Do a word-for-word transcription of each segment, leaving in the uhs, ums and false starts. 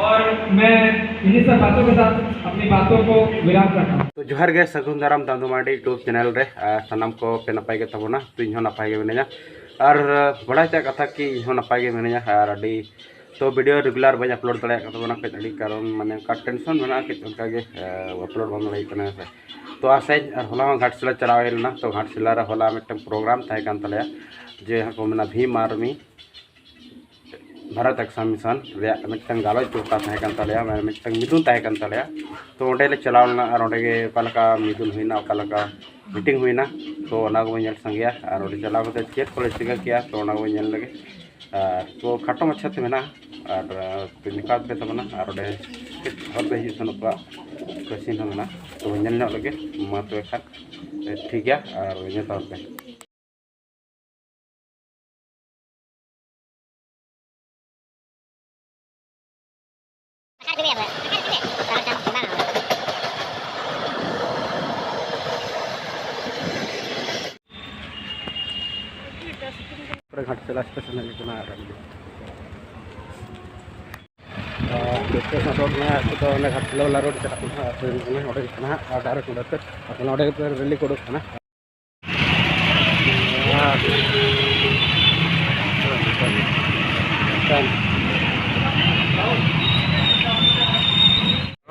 और मैं इन्हीं सब बातों के साथ अपनी बातों को विराम करता हूँ। ᱛᱚ ᱡᱚᱦᱟᱨ ᱜᱮ, ᱥᱟᱹᱜᱩᱱ ᱫᱟᱨᱟᱢ ᱫᱟᱢᱫᱩ ᱢᱟᱨᱰᱤ YouTube ᱪᱮᱱᱮᱞ ᱨᱮ᱾ ᱟᱨ ᱥᱟᱱᱟᱢ ᱠᱚ ᱯᱮ ᱱᱟᱯᱟᱭ ᱜᱮ ᱛᱟᱵᱚᱱᱟ, ᱛᱚ ᱤᱧ ᱦᱚᱸ ᱱᱟᱯᱟᱭ ᱜᱮ ᱢᱤᱱᱟᱹᱧᱟ᱾ ᱟᱨ ᱵᱟᱲᱟᱭ ᱪᱮᱫ ᱠᱟᱛᱷᱟ ᱠᱤ, ᱤᱧ ᱦᱚᱸ ᱱᱟᱯᱟᱭ ᱜᱮ ᱢᱤᱱᱟᱹᱧᱟ᱾ ᱟᱨ ᱟᱹᱰᱤ ᱛᱚ ᱵᱷᱤᱰᱤᱭᱳ ᱨᱮᱜᱩᱞᱟᱨ ᱵᱟᱹᱧ ᱟᱯᱞᱳᱰ ᱫᱟᱲᱮᱭᱟᱜ ᱠᱟᱱ ᱛᱟᱵᱚᱱᱟ, ᱠᱟᱹᱡ ᱟᱹᱰᱤ ᱠᱟᱨᱚᱱ, ᱢᱟᱱᱮ ᱚᱱᱠᱟ ᱴᱮᱱᱥᱚᱱ ᱢᱮᱱᱟᱜᱼᱟ, ᱠᱟᱹᱡ ᱚᱱᱠᱟ ᱜᱮ ᱟᱯᱞᱳᱰ ᱵᱟᱝ ᱫᱟᱲᱮᱭᱟᱜ ᱠᱟᱱᱟ ᱦᱮᱸ ᱥᱮ᱾ ᱛᱚ ᱟᱥᱟᱭ, ᱟᱨ ᱦᱚᱞᱟ ᱦᱚᱸ ᱜᱷᱟᱴᱥᱤᱞᱟ ᱪᱟᱞᱟᱣ ᱦᱩᱭ ᱞᱮᱱᱟ᱾ ᱛᱚ ᱜᱷᱟᱴᱥᱤᱞᱟ ᱨᱮ ᱦᱚᱞᱟ ᱢᱤᱫᱴᱟᱝ ᱯᱨᱳᱜᱨᱟᱢ ᱛᱟᱦᱮᱸ ᱠᱟᱱ ᱛᱟᱞᱮᱭᱟ, ᱡᱮ ᱦᱟᱸᱜ ᱠᱚ ᱢᱮᱱᱟ ᱵᱷᱤᱢ ᱟᱨᱢᱤ ᱵᱷᱟᱨᱚᱛ ᱮᱠᱥᱟᱱ ᱢᱤᱥᱚᱱ ᱨᱮᱭᱟᱜ ᱢᱤᱫᱴᱟᱝ ᱜᱟᱞᱚᱪ ᱵᱮᱯᱟᱨ ᱛᱟᱦᱮᱸ ᱠᱟᱱ ᱛᱟᱞᱮᱭᱟ, ᱢᱟᱱᱮ ᱢᱤᱫᱴᱟᱝ ᱢᱤᱫᱩᱱ ᱛᱟᱦᱮᱸ ᱠᱟᱱ ᱛᱟᱞᱮᱭᱟ᱾ ᱛᱚ ᱚᱸᱰᱮ ᱞᱮ ᱪᱟᱞᱟᱣ ᱞᱮᱱᱟ, ᱟᱨ ᱚᱸᱰᱮ ᱜᱮ ᱚᱠᱟ ᱞᱮᱠᱟ ᱢᱤᱫᱩᱱ ᱦᱩᱭᱱᱟ, ᱚᱠᱟ ᱞᱮᱠᱟ ᱢᱤᱴᱤᱝ ᱦᱩᱭᱱᱟ, ᱛᱚ ᱚᱱᱟ ᱠᱚᱵᱚᱱ ᱧᱮᱞ ᱥᱟᱸᱜᱮᱭᱟ᱾ ᱟᱨ ᱚᱸᱰᱮ ᱪᱟᱞᱟᱣ ᱠᱟᱛᱮ ᱪᱮᱫ ᱠᱚᱞᱮ ᱪᱤᱠᱟᱹ ᱠᱮᱜᱼᱟ, ᱛᱚ ᱚᱱᱟ ᱠᱚᱵᱚᱱ ᱧᱮᱞ ᱞᱮᱜᱮ᱾ ᱟᱨ ᱛᱚ ᱠᱷᱟᱴᱚ ᱢᱟᱪᱷᱟ ᱛᱮ ᱢᱮᱱᱟᱜᱼᱟ, ᱟᱨ ᱛᱚ ᱧᱮᱠᱟᱣ ᱯᱮ ᱛᱟᱵᱚᱱᱟ᱾ ᱟᱨ ᱚᱸᱰᱮ ᱦᱚᱲ ᱠᱚ ᱦᱤᱡᱩᱜ ᱥᱮᱱᱚᱜ ᱠᱚᱣᱟ, ᱠᱚ ᱤᱥᱤᱱ ᱦᱚᱸ ᱢᱮᱱᱟᱜᱼᱟ, ᱛᱚ ᱧᱮᱞ ᱧᱚᱜ ᱞᱮᱜᱮ᱾ ᱢᱟ ᱛᱚᱵᱮ ᱠᱷᱟᱱ ᱴᱷᱤᱠ ᱜᱮᱭᱟ, ᱟᱨ ᱧᱮᱞ ᱛᱟᱵᱚᱱ ᱯᱮ᱾ ᱯᱩᱨᱟᱹ ᱜᱷᱟᱴᱥᱤᱞᱟ ᱥᱴᱮᱥᱚᱱ ᱦᱤᱡᱩᱜ ᱠᱟᱱᱟ᱾ ᱟᱨ ᱟᱨ ᱥᱴᱮᱥᱚᱱ ᱨᱳᱰ ᱢᱮᱱᱟᱜᱼᱟ, ᱟᱨ ᱫᱚ ᱚᱱᱮ ᱜᱷᱟᱴᱥᱤᱞᱟ ᱵᱟᱞᱟ ᱨᱳᱰ ᱪᱟᱞᱟᱜ ᱠᱟᱱᱟ, ᱟᱨ ᱴᱨᱮᱱ ᱠᱟᱱᱟ, ᱚᱸᱰᱮ ᱜᱮ ᱠᱟᱱᱟ, ᱟᱨ ᱰᱟᱭᱨᱮᱠᱴ ᱱᱚᱸᱰᱮ ᱛᱮ, ᱟᱨ ᱚᱸᱰᱮ ᱜᱮ ᱨᱮᱞᱤ ᱠᱚ ᱩᱰᱩᱠ ᱠᱟᱱᱟ᱾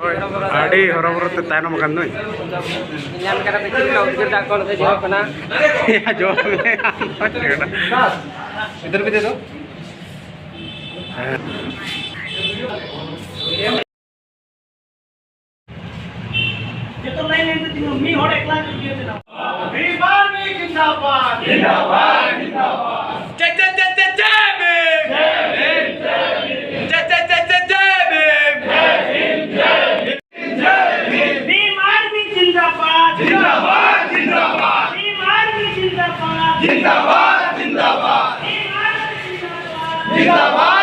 ᱦᱳᱭ, ᱟᱹᱰᱤ ᱦᱚᱨᱚᱵᱚᱨᱚ ᱛᱮ ᱛᱟᱭᱱᱚᱢ ᱟᱠᱟᱱ ᱫᱩᱧ᱾ ᱧᱟᱢ ᱠᱟᱱᱟ ᱯᱮ ᱪᱮᱫ ᱞᱮᱠᱟ ᱩᱫᱽᱜᱟᱹᱨ ᱫᱟᱜ ᱠᱚ ᱱᱚᱛᱮ ᱡᱚᱨᱚᱜ ᱠᱟᱱᱟ? ᱡᱚᱨᱚᱜ ᱠᱟᱱᱟ᱾ ᱤᱫᱷᱟᱨ ᱵᱷᱤ ᱫᱮ ᱫᱳ᱾ ᱡᱚᱛᱚ ᱞᱟᱭᱤᱱ ᱞᱟᱭᱤᱱ ᱛᱮ ᱛᱤᱸᱜᱩ, ᱢᱤᱫ ᱦᱚᱲ ᱮᱠᱞᱟ ᱜᱮ ᱤᱭᱟᱹ ᱛᱮ ᱫᱟᱜ᱾ ᱵᱷᱤᱢ ᱟᱨᱢᱤ ᱡᱤᱱᱫᱟᱵᱟᱫ! ᱡᱤᱱᱫᱟᱵᱟᱫ! ᱡᱤᱱᱫᱟᱵᱟᱫ! ᱡᱟᱭ, ᱡᱟᱭ, ᱡᱟᱭ, ᱡᱟᱭ, ᱡᱟᱭ ᱵᱷᱤᱢ! ᱡᱟᱭ, ᱡᱟᱭ, ᱡᱟᱭ, ᱡᱟᱭ, ᱡᱟᱭ ᱵᱷᱤᱢ! ᱡᱟᱭ ᱵᱷᱤᱢ! ᱡᱟᱭ ᱵᱷᱤᱢ! ᱵᱷᱤᱢ ᱟᱨᱢᱤ ᱡᱤᱱᱫᱟᱵᱟᱫ! ᱡᱤᱱᱫᱟᱵᱟᱫ! ᱡᱤᱱᱫᱟᱵᱟᱫ! ᱵᱷᱤᱢ ᱟᱨᱢᱤ ᱡᱤᱱᱫᱟᱵᱟᱫ! ᱡᱤᱱᱫᱟᱵᱟᱫ! ᱡᱤᱱᱫᱟᱵᱟᱫ! ᱵᱷᱤᱢ ᱟᱨᱢᱤ ᱡᱤᱱᱫᱟᱵᱟᱫ! ᱡᱤᱱᱫᱟᱵᱟᱫ!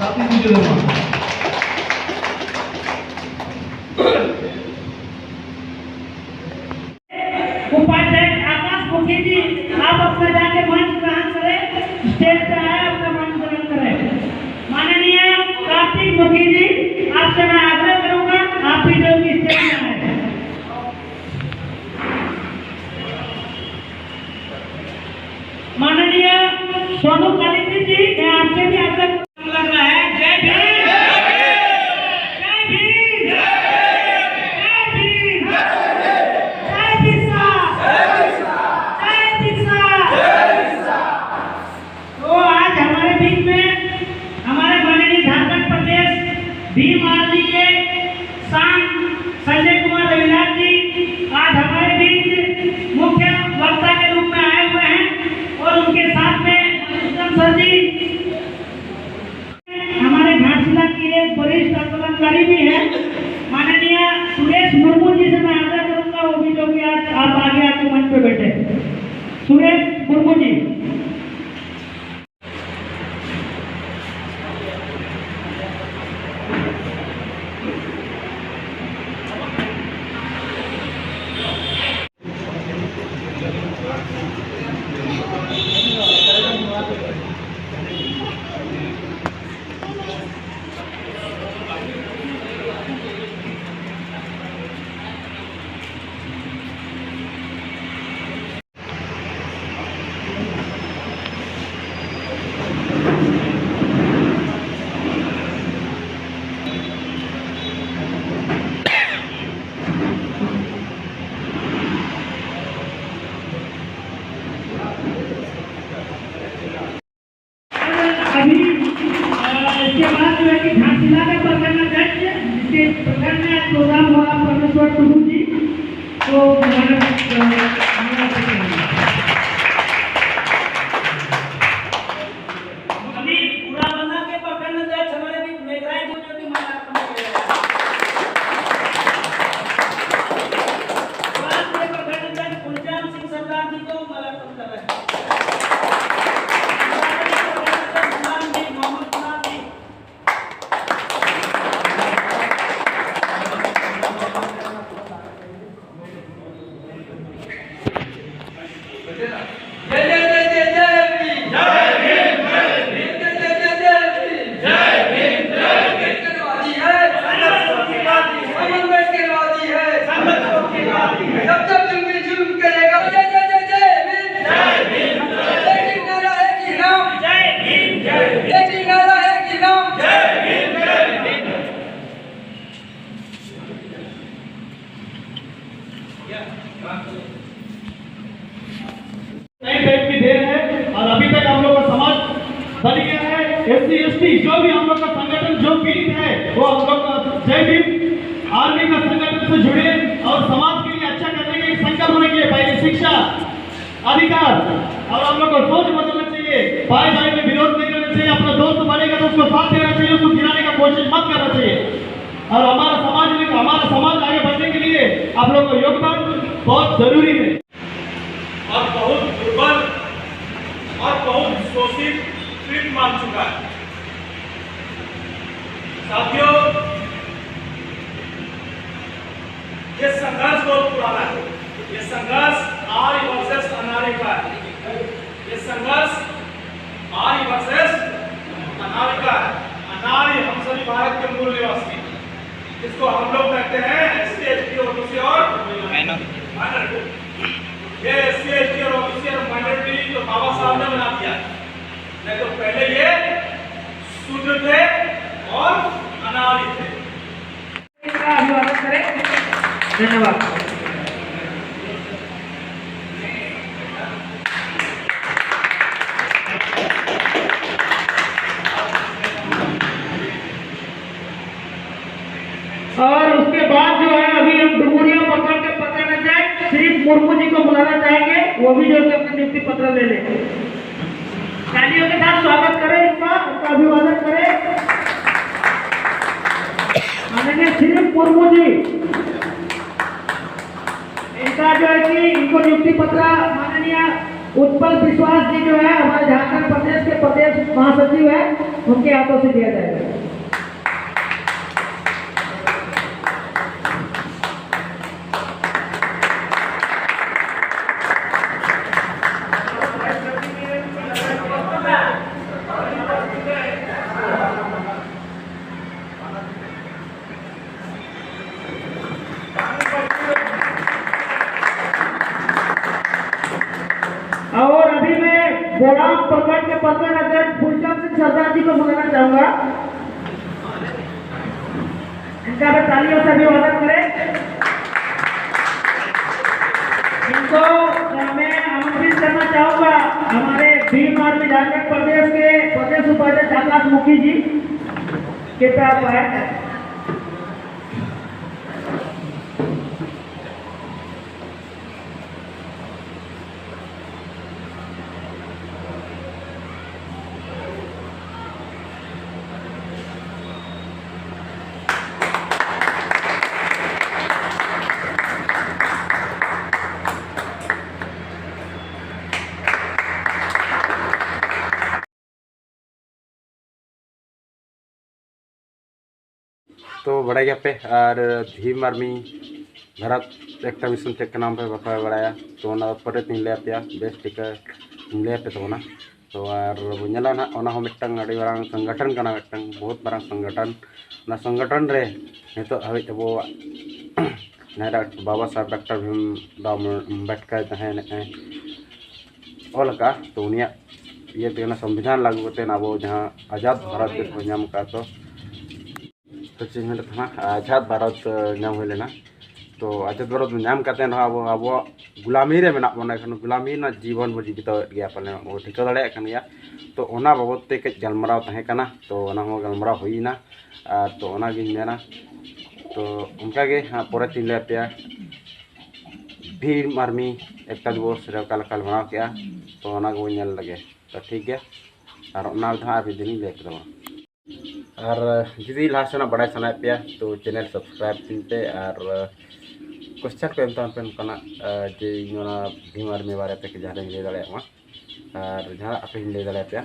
ᱟᱹᱛᱤᱧ ᱵᱩᱡᱷᱟᱹᱣ ᱢᱟ᱾ उपाध्यक्ष आकाश मुखी जी, आप अपना जाके मंच ग्रहण करें, स्टेज पे आए, अपना मंच ग्रहण करें। माननीय कार्तिक मुखी जी, आपसे मैं आग्रह करूंगा, आप भी जल्दी स्टेज पे आए। माननीय सोनू कालिंदी जी, मैं आपसे भी आग्रह लग रहा है। जय भीम। जय भीम। जय भीम। जय बिरसा। जय बिरसा। तो आज हमारे बीच में हमारे माननीय झारखंड प्रदेश भीम आर्मी के शान संजय कुमार रविराज जी आज हमारे बीच मुख्य वक्ता के रूप में आए हुए हैं और उनके साथ में मधुसूदन सर जी, हमारे घाटशिला के एक वरिष्ठ आंदोलनकारी भी है, माननीय सुरेश मुर्मू जी से मैं आग्रह करूंगा, वो भी जो कि आज आप आगे आके मंच पे बैठे। सुरेश मुर्मू जी। अभी, अ, इसके बाद जो है कि घाटशिला का प्रखंड अध्यक्ष, जिसके प्रखंड में आज प्रोग्राम हो रहा, परमेश्वर टुडू जी, तो माननीय, अ, माननीय अभी पूरा बंधा के प्रखंड अध्यक्ष हमारे बीच मेघराज जी को जो कि माला अर्पण किया जाएगा। प्रखंड अध्यक्ष फुलचांद सिंह सरदार जी को माला अर्पण कर रहे हैं। प्रखंड अध्यक्ष गुलाम जी, मोहम्मद गुलाम जी, तो हम लोग जय भीम आर्मी का संगठन से जुड़े और समाज के लिए अच्छा करने का एक संकल्प होना चाहिए। पहले शिक्षा, अधिकार और हम लोग को सोच बदलना चाहिए। भाई भाई में विरोध नहीं रहना चाहिए। अपना दोस्त बढ़ेगा तो उसको साथ देना चाहिए, उसको गिराने का कोशिश मत करना चाहिए। और हमारा समाज में, हमारा समाज आगे बढ़ने के लिए आप लोग का योगदान बहुत जरूरी है। और बहुत दुर्बल और बहुत शोषित पीड़ित मान चुका है। साथियों, ये संघर्ष बहुत पुराना है। ये संघर्ष आर्य वर्सेस अनार्य का है। ये संघर्ष आर्य वर्सेस अनार्य का है। अनार्य हम सभी भारत के मूल निवासी हैं, जिसको हम लोग कहते हैं S C, S T, O B C और माइनॉरिटी। ये एस सी, एस टी और ओ बी सी और माइनॉरिटी तो बाबा साहब ने बना दिया, नहीं तो पहले ये शूद्र थे और अनार्य थे। का अभिवादन करें। धन्यवाद। और उसके बाद जो है, अभी हम डुमरिया प्रखंड के प्रखंड अध्यक्ष श्री मुर्मू जी को बुलाना चाहेंगे, वो भी जो है अपना नियुक्ति पत्र ले लें। तालियों के साथ स्वागत करें इनका, उनका अभिवादन करें। माननीय श्री मुर्मू जी, इनका जो है कि इनको नियुक्ति पत्र माननीय उत्पल विश्वास जी जो है हमारे झारखंड प्रदेश के प्रदेश महासचिव है, उनके हाथों से दिया जाएगा। और अभी मैं बोड़ाम प्रखंड के प्रखंड अध्यक्ष फूलचंद सिंह सरदार जी को बुलाना चाहूंगा। इनका भी तालियों से अभिवादन करें। इनको मैं आमंत्रित करना चाहूंगा हमारे भीम आर्मी झारखंड प्रदेश के प्रदेश उपाध्यक्ष आकाश मुखी जी। ᱪᱮᱛᱟ ᱠᱚᱣᱟ᱾ ᱛᱚ ᱵᱟᱲᱟᱭ ᱜᱮᱭᱟᱯᱮ, ᱟᱨ ᱵᱷᱤᱢ ᱟᱨᱢᱤ ᱵᱷᱟᱨᱚᱛ ᱮᱠᱴᱟ ᱢᱤᱥᱚᱱ ᱪᱮᱫ ᱠᱟᱱᱟ ᱯᱮ ᱵᱟᱯᱮ ᱵᱟᱲᱟᱭᱟ, ᱛᱚ ᱚᱱᱟ ᱯᱚᱨᱮ ᱛᱤᱧ ᱞᱟᱹᱭ ᱟᱯᱮᱭᱟ, ᱵᱮᱥ ᱴᱷᱤᱠ ᱤᱧ ᱞᱟᱹᱭ ᱟᱯᱮ ᱛᱟᱵᱚᱱᱟ᱾ ᱛᱚ ᱟᱨ ᱵᱚᱱ ᱧᱮᱞᱟ ᱱᱟᱦᱟᱜ, ᱚᱱᱟ ᱦᱚᱸ ᱢᱤᱫᱴᱟᱝ ᱟᱹᱰᱤ ᱢᱟᱨᱟᱝ ᱥᱚᱝᱜᱚᱴᱷᱚᱱ ᱠᱟᱱᱟ, ᱢᱤᱫᱴᱟᱝ ᱵᱚᱦᱩᱛ ᱢᱟᱨᱟᱝ ᱥᱚᱝᱜᱚᱴᱷᱚᱱ᱾ ᱚᱱᱟ ᱥᱚᱝᱜᱚᱴᱷᱚᱱ ᱨᱮ ᱱᱤᱛᱚᱜ ᱦᱟᱹᱵᱤᱡ ᱟᱵᱚᱣᱟᱜ ᱡᱟᱦᱟᱸᱭ ᱰᱟᱠ-, ᱵᱟᱵᱟ ᱥᱟᱦᱮᱵᱽ ᱰᱟᱠᱛᱟᱨ ᱵᱷᱤᱢᱨᱟᱣ ᱟᱢᱵᱮᱰᱠᱟᱨ ᱡᱟᱦᱟᱸᱭ ᱱᱮᱜᱼᱮ ᱚᱞ ᱟᱠᱟᱫᱼᱟ, ᱛᱚ ᱩᱱᱤᱭᱟᱜ ᱤᱭᱟᱹ ᱛᱮ ᱚᱱᱟ ᱥᱚᱝᱵᱤᱫᱷᱟᱱ ᱞᱟᱹᱜᱩ ᱠᱟᱛᱮ ᱟᱵᱚ ᱡᱟᱦᱟᱸ ᱟᱡᱟᱫ ᱵᱷᱟᱨᱚᱛ ᱫᱮᱥ ᱵᱚᱱ ᱧᱟᱢ ᱟᱠᱟᱫ, ᱛᱚ ᱛᱚ ᱪᱮᱫ ᱤᱧ ᱢᱮᱱᱮᱫ ᱛᱟᱦᱮᱱᱟ, ᱟᱡᱟᱫ ᱵᱷᱟᱨᱚᱛ, ᱮ, ᱧᱟᱢ ᱦᱩᱭ ᱞᱮᱱᱟ᱾ ᱛᱚ ᱟᱡᱟᱫ ᱵᱷᱟᱨᱚᱛ ᱧᱟᱢ ᱠᱟᱛᱮ ᱨᱮᱦᱚᱸ ᱟᱵᱚ ᱟᱵᱚᱣᱟᱜ ᱜᱩᱞᱟᱢᱤ ᱨᱮ ᱢᱮᱱᱟᱜ ᱵᱚᱱᱟ, ᱮᱠᱷᱚᱱ ᱜᱩᱞᱟᱢᱤ ᱨᱮᱱᱟᱜ ᱡᱤᱵᱚᱱ ᱵᱚᱱ ᱡᱤᱵᱤᱛᱚᱭᱮᱫ ᱜᱮᱭᱟ ᱯᱟᱞᱮ, ᱵᱚ ᱴᱷᱤᱠᱟᱹ ᱫᱟᱲᱮᱭᱟᱜ ᱠᱟᱱ ᱜᱮᱭᱟ᱾ ᱛᱚ ᱚᱱᱟ ᱵᱟᱵᱚᱫ ᱛᱮ ᱠᱟᱹᱡ ᱜᱟᱞᱢᱟᱨᱟᱣ ᱛᱟᱦᱮᱸ ᱠᱟᱱᱟ, ᱛᱚ ᱚᱱᱟ ᱦᱚᱸ ᱜᱟᱞᱢᱟᱨᱟᱣ ᱦᱩᱭᱱᱟ᱾ ᱟᱨ ᱛᱚ ᱚᱱᱟᱜᱤᱧ ᱢᱮᱱᱟ, ᱛᱚ ᱚᱱᱠᱟᱜᱮ ᱦᱟᱸᱜ ᱯᱚᱨᱮ ᱛᱤᱧ ᱞᱟᱹᱭ ᱟᱯᱮᱭᱟ ᱵᱷᱤᱢ ᱟᱨᱢᱤ ᱮᱠᱛᱟ ᱫᱤᱵᱚᱥ ᱨᱮ ᱚᱠᱟ ᱞᱮᱠᱟ ᱞᱮ ᱢᱟᱱᱟᱣ ᱠᱮᱜᱼᱟ, ᱛᱚ ᱚᱱᱟ ᱜᱮᱵᱚᱱ ᱧᱮᱞ ᱞᱮᱜᱮ᱾ ᱛᱚ ᱴᱷᱤᱠ ᱜᱮᱭᱟ, ᱟᱨ ᱚᱱᱟ ᱫᱚ ᱦᱟᱸᱜ ᱟᱨ ᱢᱤᱫ ᱫᱤᱱᱤᱧ ᱞᱟᱹᱭ ᱟᱯᱮ ᱛᱟᱵᱚᱱᱟ᱾ ᱟᱨ ᱡᱩᱫᱤ ᱞᱟᱦᱟ ᱥᱮᱱᱟᱜ ᱵᱟᱲᱟᱭ ᱥᱟᱱᱟᱭᱮᱫ ᱯᱮᱭᱟ, ᱛᱚ ᱪᱮᱱᱮᱞ ᱥᱟᱵᱥᱠᱨᱟᱭᱤᱵ ᱛᱤᱧ ᱯᱮ, ᱟᱨ ᱠᱚᱥᱪᱟᱱ ᱠᱚ ᱮᱢ ᱛᱟᱵᱚᱱ ᱯᱮ ᱱᱚᱝᱠᱟᱱᱟᱜ, ᱟᱨ ᱡᱮ ᱤᱧ ᱚᱱᱟ ᱵᱷᱤᱢ ᱟᱨᱢᱤ ᱵᱟᱨᱮᱛᱮ ᱡᱟᱦᱟᱸ ᱨᱮᱧ ᱞᱟᱹᱭ ᱫᱟᱲᱮᱭᱟᱜ ᱢᱟ᱾ ᱟᱨ ᱡᱟᱦᱟᱸ ᱟᱯᱮ ᱦᱚᱸᱧ ᱞᱟᱹᱭ ᱫᱟᱲᱮᱭᱟᱯᱮᱭᱟ᱾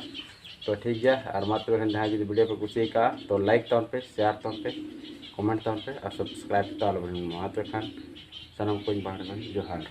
ᱛᱚ ᱴᱷᱤᱠ ᱜᱮᱭᱟ, ᱟᱨ ᱢᱟ ᱛᱚᱵᱮ ᱠᱷᱟᱱ ᱡᱟᱦᱟᱸᱭ ᱡᱩᱫᱤ ᱵᱷᱤᱰᱤᱭᱳ ᱯᱮ ᱠᱩᱥᱤᱭᱟᱠᱟᱜᱼᱟ, ᱛᱚ ᱞᱟᱭᱤᱠ ᱛᱟᱵᱚᱱ ᱯᱮ, ᱥᱮᱭᱟᱨ ᱛᱟᱵᱚᱱ ᱯᱮ, ᱠᱚᱢᱮᱱᱴ ᱛᱟᱵᱚᱱ ᱯᱮ, ᱟᱨ ᱥᱟᱵᱥᱠᱨᱟᱭᱤᱵ ᱛᱚ ᱟᱞᱚ ᱵᱤᱱ ᱦᱤᱲᱤᱧ ᱢᱟ᱾ ᱢᱟ ᱛᱚᱵᱮ ᱠᱷᱟᱱ ᱥᱟᱱᱟᱢ ᱠᱚᱧ ᱯᱟᱦᱴᱟ ᱠᱷᱚᱱ ᱡᱚᱦᱟᱨ᱾